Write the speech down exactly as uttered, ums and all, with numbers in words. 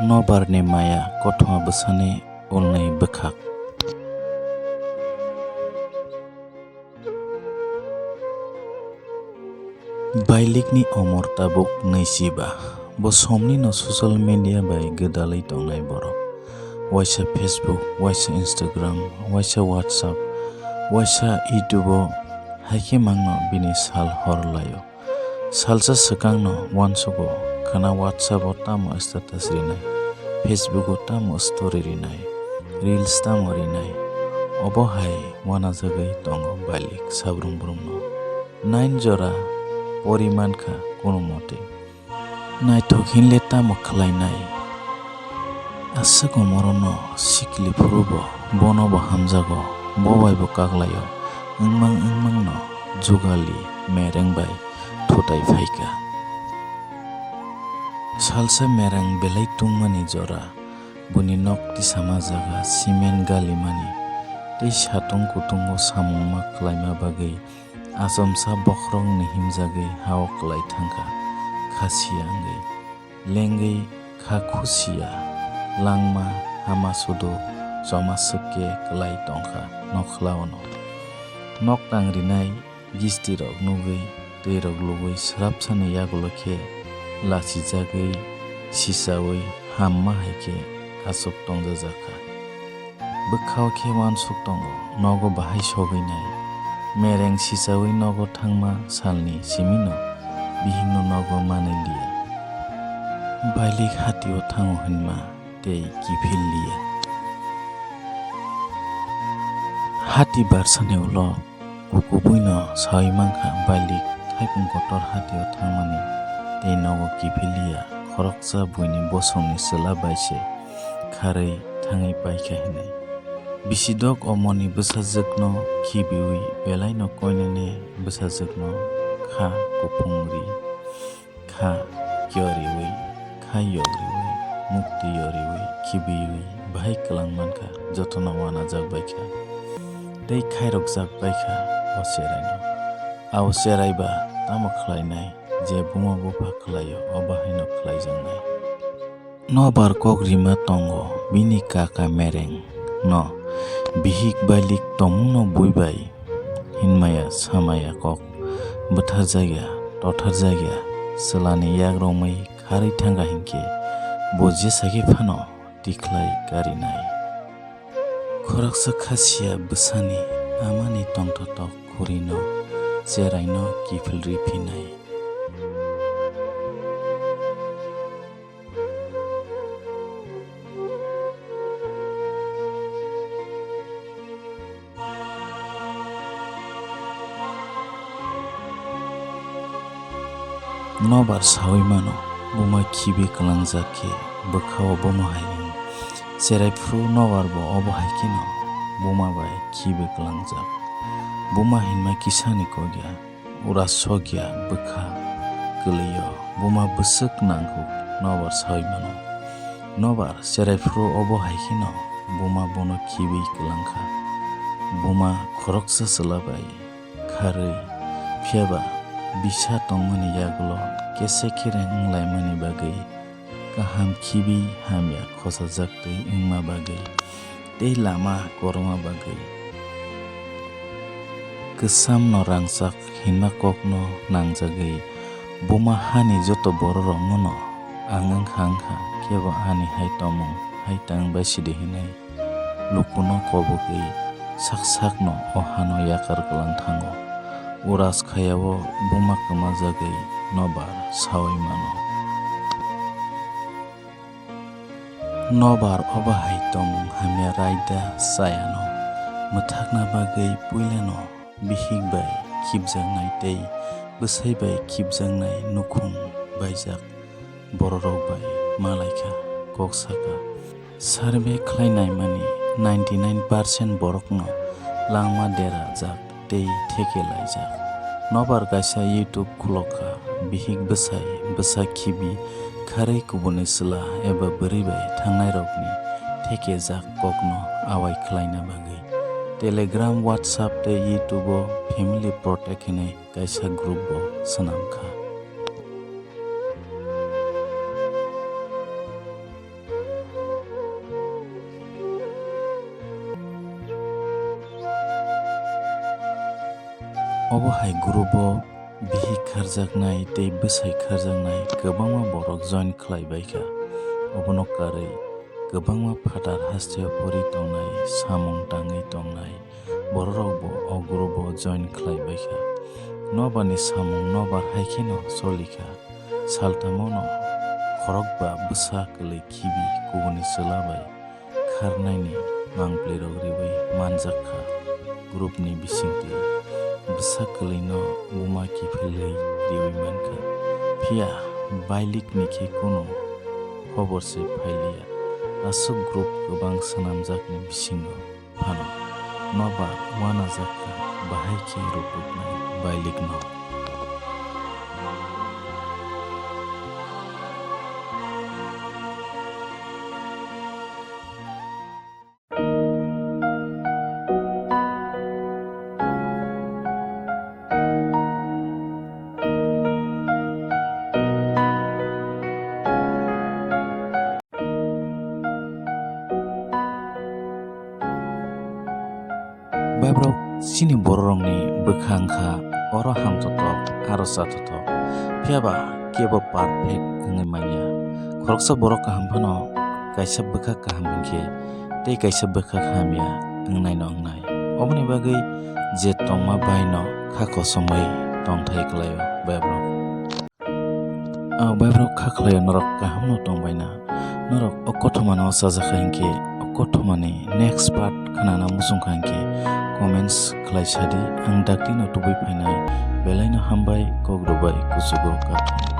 Nobarni maya kothoma bwsani ulni bwkhak. Bailikni omor tabuk naichiba. Bo somni no social media bai gwdalwi tongnai borok. Waisa Facebook, waisa Instagram, waisa WhatsApp, waisa YouTube o, haikhe mangno bini sal hor laio. Salsa swkangno uansugo, khwna WhatsApp o tamo status rinai, Facebook o tamo story rinai, reels tamo rinai. Obo hai uanajagwi tongo bailik sabrum brumno. Nine jora pori mankha kunumote. Naithok hinle tamo khlainai? Aswk omorono sikli phurubo bonobo hamjago, bo baibo kaklaio, wngmang wngmangno jugali mereng bai thutai phaikha. Salsa mereng belai tungmani jora, buni nok tisama jaga cement galimani tei satung kutungo samungma khlaima bagwi achomsa bokhorokni himjagwi ha-o kwlai thangkha, khasiya wngwi. Lengwi kha khusiya, langma hama sudu choma swkke kwlai tongkha nokhla-ono. Nok tang rinai gistirok nugwi, twirok lugwi, swrapsani yagulo khe lachijagwi, sichaui hamma hai khe achuk tongjajakha. Bwkhao khe uansuk tongo, nogo bahai sogwi nai. Mereng sichaui nogo thangma salni simino bihikno nogo manwi liya. Bailik hatio thango hinma tei kiphil liya. Hati barsani ulo kukubuino saui mankha, bailik thaipung kotor hatio thangmani tei nogo kiphil liya. Khoroksa buini bosongni chwla bai se kharwi thangwi paikha hinwi. Bisidok omoni bwsajwkno khibiui belaino koinene bwsajwkno kha kuphung ri, kha kyo riui, kha yok riui, mukti yo riui, khibiui bahai kwlang mankha, jotono uanajak baikha. Tei khairokjak baikha o cheraino. Ao cherai ba tamo khlainai, je buma bupha khlaio, o bahaino khlaijaknai. Nobar kok rima tongo bini kaka mereng no, bihik bailik tongmungno bui bai hinmaya samaya kok bwtharjakya, totharjakya, chwlani yak romwi kharwi thangkha hinkhe bo jesakhe phano tikhlai karinai. Khoroksa khasiya bwsani amani tongthotok khurino cheraino kiphilri phinai. Nobar saui mano, buma khibi kwlangjak khe bwkha-o bomo hai wng. Cherai phuru nobar bo obo hai kheno buma bai khibi kwlangjak. Buma hinma kisani kok ya. Ura sokya bwkha kwlwio buma bwswk nangkuk nobar saui mano. Nobar cherai phuru obo hai kheno buma bono khibi kwlangkha. Buma khoroksa chwla bai kharwi, phiyaba bisa tongmani yagulo kese khereng wnglaimani bagwi kaham khibi hamya khochajak twi wngma bagwi tei lama korma bagwi. Kwchamno rangchak hinma kokno nangjagwi buma hani joto bororokno ang wngkha wngkha kebo ani hai tongmung hai tang bai sidi hinwi lukuno kobogwi sak sakno o hano yakar kwlang thango. Uras khayao buma kwmajagwi nobar saui mano. Nobar obo hai tongmung hamya raida chayano mwthakna bagwi puilano bihik bai khibjaknai tei bwsai bai khibjaknai nukhung baijak bororok bai malaikha kok saka. Survey khlainaimani ninety nine percent borokno langma derajak tei theke laijak. Nobar kaisa YouTube khulokha, bihik bwsai, bwsa khibi, kharwi kubuni chwla eba bwrwi bai thangnairokni thekejak kokno awai khlaina bagwi. Telegram, WhatsApp tei YouTube-o Family Protect hinwi kaisa group bo swnamkha. Obo hai group o bihik kharjaknai tei bwsai kharjaknai kwbangma borok join khlai bai kha. Obono karwi kwbangma phatar hasteo pori tongnai, samung tangwi tongnai bororokbo o group o join khlai bai kha. Nobarni samung nobar hai kheno choli kha. Saltamono khorokba bwsa kwlwi khibi kubuni chwla bai kharnaini mangpilirok riwi manjak kha. Group ni bisingtwi bwsa kwlwino buma kiphilwi riwi mankha. Phiya bailikni khe kunu khobor se phailiya. Aswk group kwbang swnamjakni bisingo phano nobar uanajak kha, bahai khe rwpuknai bailikno. Baibrok chini bororokni bwkha wngkha oro hamthothok, aro chathothok, phiyaba kebo perfect wngwi manya. Khoroksa borok kaham phano kaisa bwkha kaham hinkhe tei kaisa bwkha hamya wngnaino wngnai. Oboni bagwi je tongma baino kha kosomwi tongthai kwlaio baibrok. Ah, baibrok kha khlaio norok kahamno tongbaina. Norok o kothomano chajakha hinkhe o kothomani next part khnana muchungkha hinkhe comments khlai sadi, ang daktino tubui phainai. Belaino hambai, kok rwbai, kuchugo kathum.